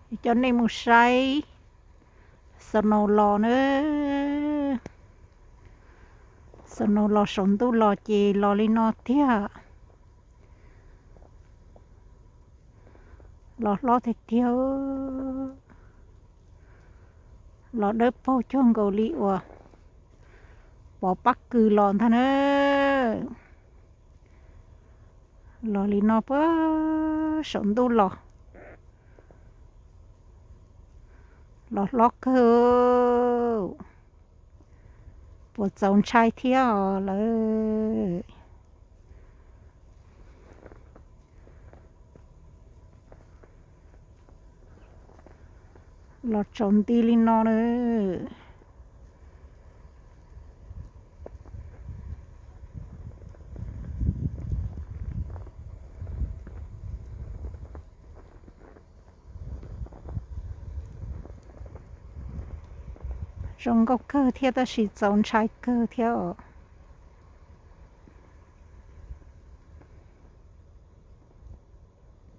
Coj nej mus saib snow los na. Snow los saum ntuj los ces los li no tiag. Los hlob tiag tiag. Los dawb paug cuag nkaus li uas pov pab kws los ntag na. Los li no puag saum ntuj los, los hlob kawg. Puas txaus ntshai thiab os lawm? Los tsaus nti li no na. Zoo nkauj kawg thiab tab sis txaus ntshai kawg thiab os.